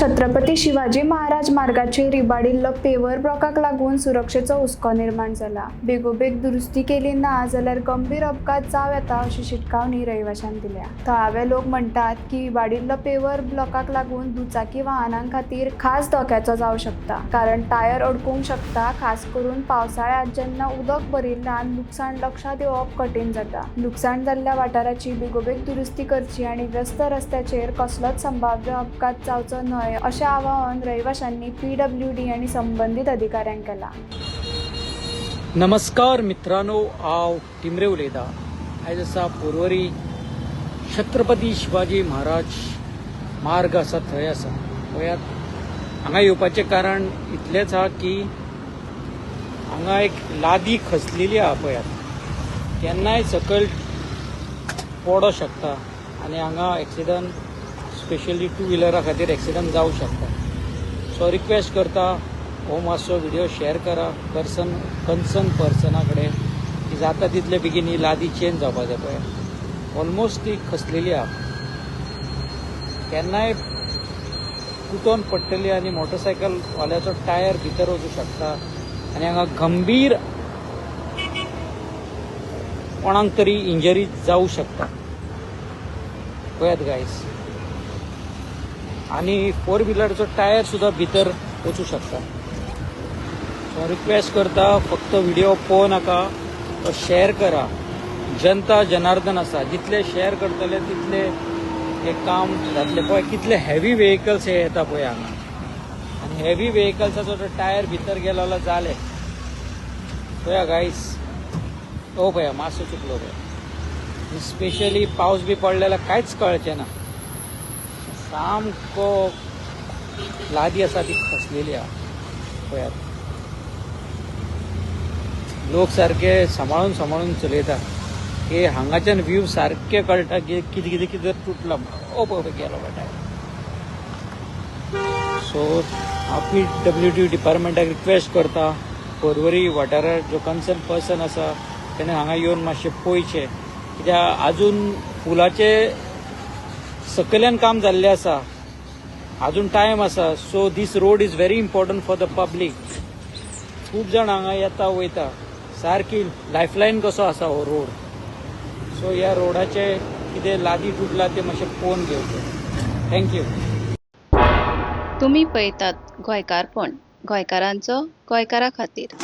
छत्रपती शिवाजी महाराज मार्गाचेर इबाडिल्लो पेवर ब्लॉकाक लागून सुरक्षेचो हुस्को निर्माण जाला. बेगोबेग दुरुस्ती केली ना जाल्यार गंभीर अपघात जावं येता अशी शिटकावणी रहिवाशान दिल्या. थळावे लोक म्हणटात की इबाडिल्लो पेवर ब्लॉकाक लागून दुचाकी वाहनां खातीर खास धोक्याचो जावं शकता, कारण टायर अडकूंक शकता. खास करून पावसाळ्यांत जेन्ना उदक भरिल्ल्यान लुकसाण लक्षात येवप कठीण जाता. लुकसाण जाल्ल्या वाठाराची बेगोबेग दुरुस्ती करची आनी व्यस्त रस्त्याचेर कसलोच संभाव्य अपघात जावचो न्हय अशें आवाहन रहिवाशांनी पीडब्ल्यूडी आनी संबंदीत अधिकाऱ्यांक केलां. नमस्कार मित्रांनो, हांव टिमरे उलयतां. आयज आसा पोरवरी छत्रपती शिवाजी महाराज मार्ग आसा थंय आसा. पळयात, हांगा येवपाचें कारण इतलेंच आहा की हांगा एक लादी खसलेली आहा. पळयात, केन्नाय सकयल पडो शकता आनी हांगा एक्सिडंट, स्पेशली टू व्हिलरा खातीर एक्सिडंट जावं शकता. सो रिक्वेस्ट करता, हो मातसो व्हिडिओ शेअर करा पर्सन कन्सर्न पर्सना कडेन की जाता तितले बेगीन ही लादी चेंज जावपा जाय. पळय, ऑलमोस्ट ती खसलेली आहा. केन्नाय कुटोन पडटली आनी मोटरसायकल वाल्याचो टायर भितर वचूं शकता आनी हांगा गंभीर कोणाक तरी इंजरी जावं शकता. पळयात गायस, आनी फोर व्हिलरचो टायर सुद्दां भितर वचूं शकता. सो रिक्वेस्ट करता, फक्त व्हिडिओ पळोवं नाका, तो शेअर करा. जनता जनार्दन आसा. जितले शेअर करतले तितले हे काम जातले. पळय, कितले हेवी व्हेकल्स हे येता पळय हांगा आनी हेवी व्हेकल्साचो तो टायर भितर गेलो जाल्यार जालें. पळया गायस, ओ पळया, मातसो चुकलो पळय. स्पेशली पावस बी पडले जाल्यार कांयच कळचें ना. सामको लादी आसा ती खसलेली आहा. पळयात, लोक सारके सांबाळून सांबाळून चलयता की हांगाच्यान व्यू सारके कळटा की कितें कितें कितें तुटला. ओ पळय, गेलो टायर. सो हांव पीडब्ल्यूडी डिपार्टमेंटाक रिक्वेस्ट करता, पोरवरी वाठारार जो कन्सर्न पर्सन आसा तेणे हांगा येवन मातशें पळयचें, कित्याक अजून पुलाचे सकयल्यान काम जाल्लें आसा, अजून टायम आसा. So this road is very important for the public. खूब जाण हांगा येता वयता, सारकी लायफलायन कसो आसा हो रोड. सो ह्या रोडाचे कितें लादी तुटला ते मातशें पळोवन घेवचें. Thank you. तुमी पळयतात गोंयकारपण, गोंयकारांचो गोंयकारा खातीर.